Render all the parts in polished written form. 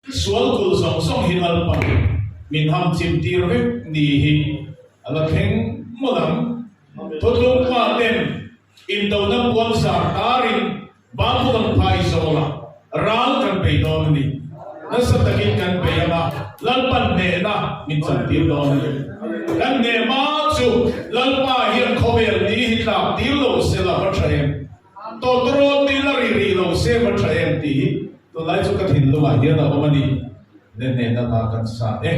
Sual kulh zawng zawng hi Lalpan min ham chim tir vek ni hi a la thleng mawlh ang. Thuthlung pa ten indona puan zar tarin Babulon phai zawlah ral kan bei dawn a ni. Nasa takin kan bei ang a, Lalpan hnehna min chantir dawn a ni. Kan hneh hma chu Lalpa hian khawvel ni hi tlak tir lo se la va tha em? Tawtawrawl ti la ri rih lo se va tha em tih hi tunlai chu ka thinlungah hian a awm a ni. Le hnehna hla kan sa e.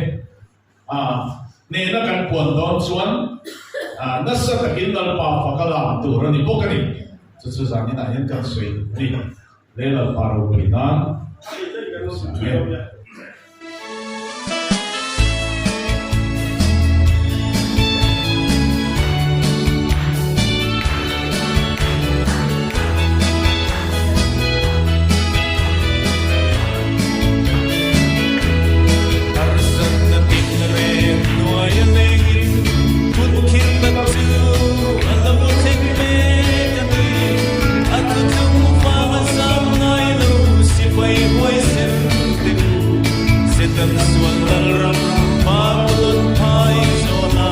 A hnehna kan puan dawn chuan nasa takin Lalpa fak a lam tur a ni bawk a ni. Chu chu zaninah hian kan sawi a ni. Le Lalpa ropui nan sa e. Harsatna tin reng hnuai a lengin hun khirhna chu a lo thleng mek a ni. A thutlung vang a zam ngai lo sipai huaisen te u. Setan sual lalram Babylon phai zawna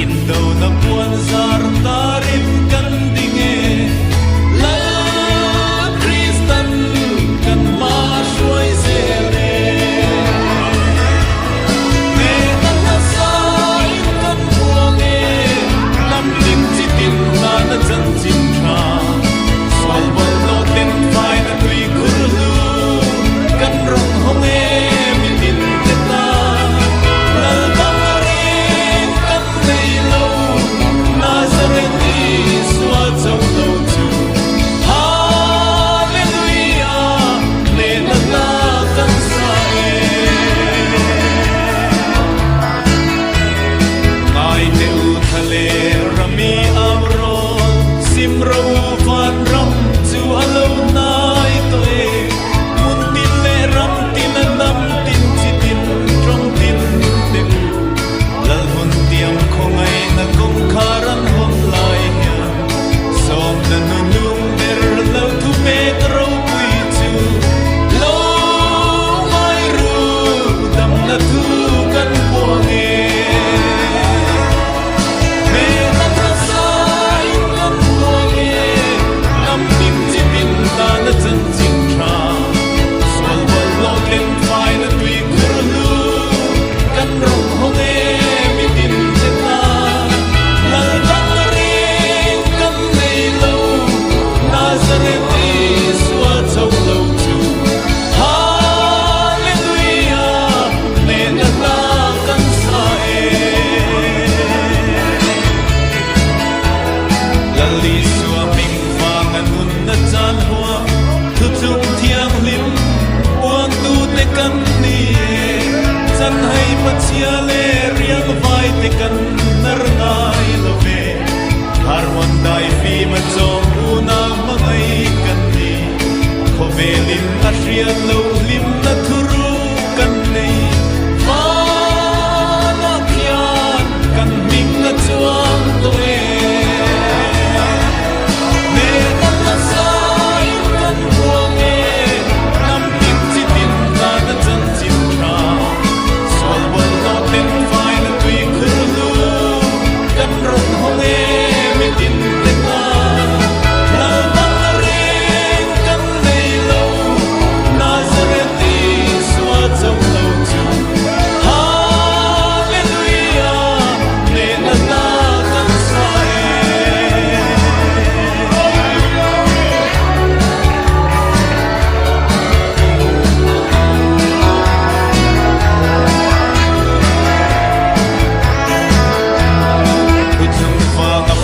indona puan zar tarin kan ding e. Lal Kristan kan hma a hruai zel e. Hnehna hnasain kan buang e, lam hlim chi tin tana chanchin tha. Sual bawlhhlawh ten faina tui khur hlu kan rawn hawng e mitin te tan. Lal dang reng kan nei lo, Nazareth Isua chauh lo chu. Hallelujah, hnehna hla kan sa e. Ngai teh u thale rami Amrawn, sim ro van ram chu a lo hnai tawh e. Hmun tin leh ram tin a hnam tin chi tin tawng tin teh u. Lal hun tiang khawngaihna kawngkhar an hawn lai hian sawmna nu nung ber lo thu pek ropui chu lo ngai ru damna thu kan puang e. Hmehna thasain kan puang e, lam tin chi tin tana chanchin tha, sual bawlhhlawh tlen faina tui khur hlu kan rawn hawng e mitin che ta. Lal dang reng kan nei lo, Nazareth Isua chauh lo chu. Hallelujah, hnehna hla kan sa e. Lal Isua hming vang a nunna chan huam, thutlung thianghlim puangtute kan ni e. Chanhai Pachhia leh riangvai te kan nar ngai lo ve. Harwan dai fim a chawm unau hmangai kan ni. Khawvelin a hriat lo hlimna thuru kan nei. Vanah khian kan hming a chuang tawh e. Hnehna hmasain kan buang e. Hnam tin chi tin tana chanchin tha. Sual bawlhhlawh ten faina tui khur hlu kan rawn hawng e mitin te tan. Lal dang reng kan nei lo, Nazareth Isua chauh lo chu. Hallelujah, hnehna hla kan sa e. Thuchung vanga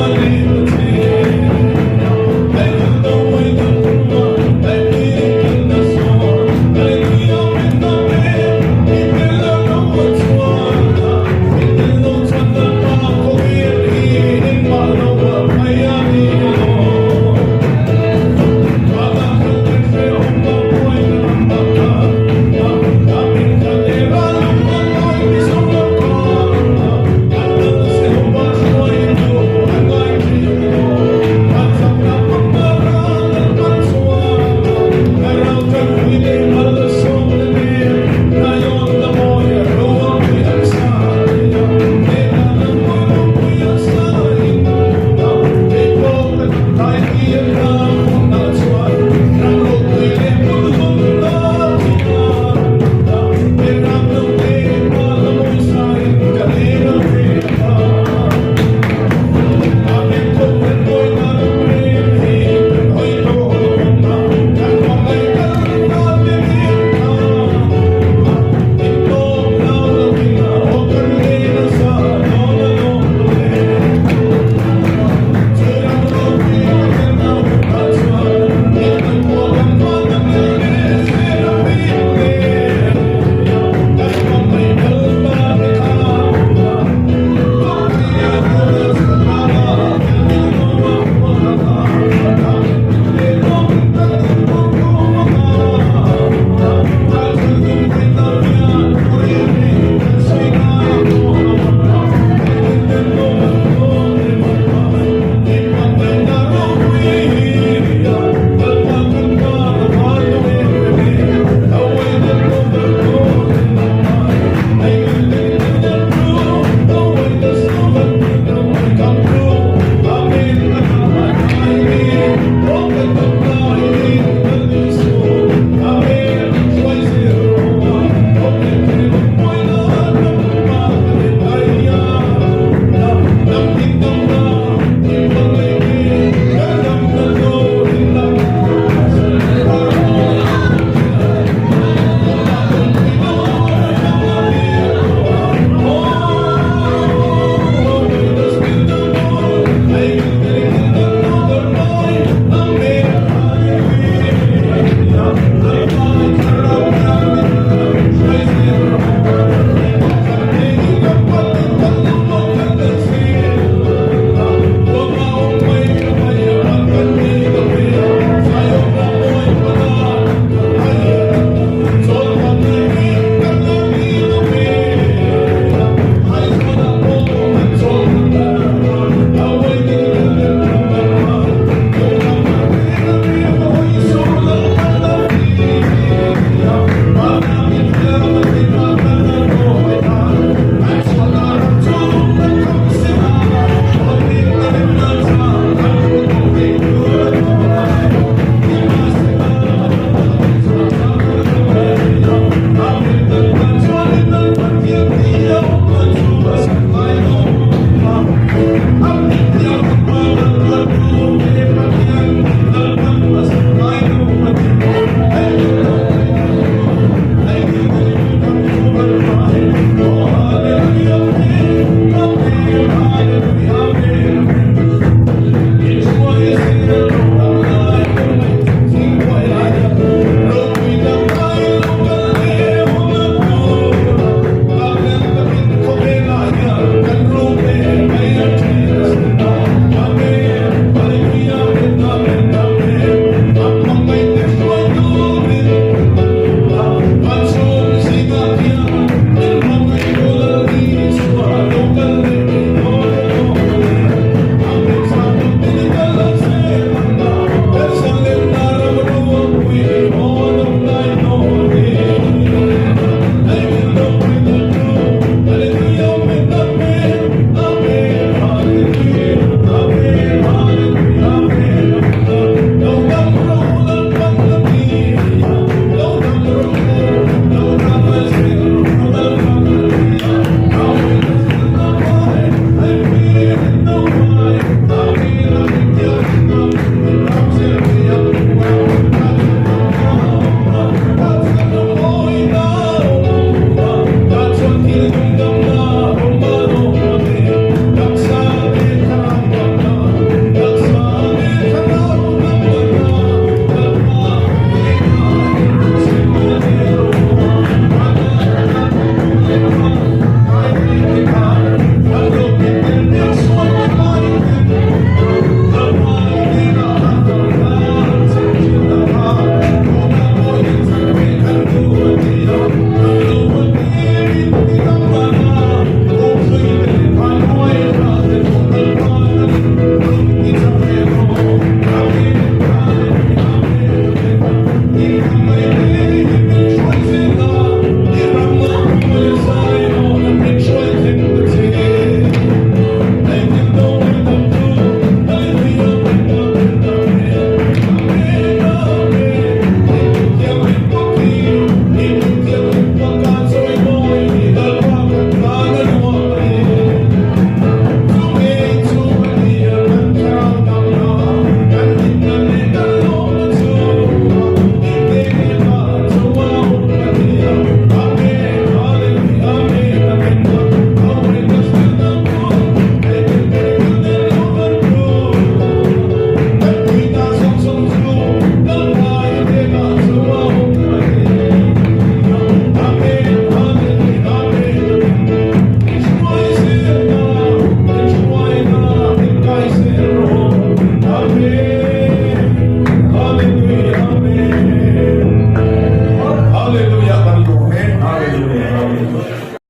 a ni.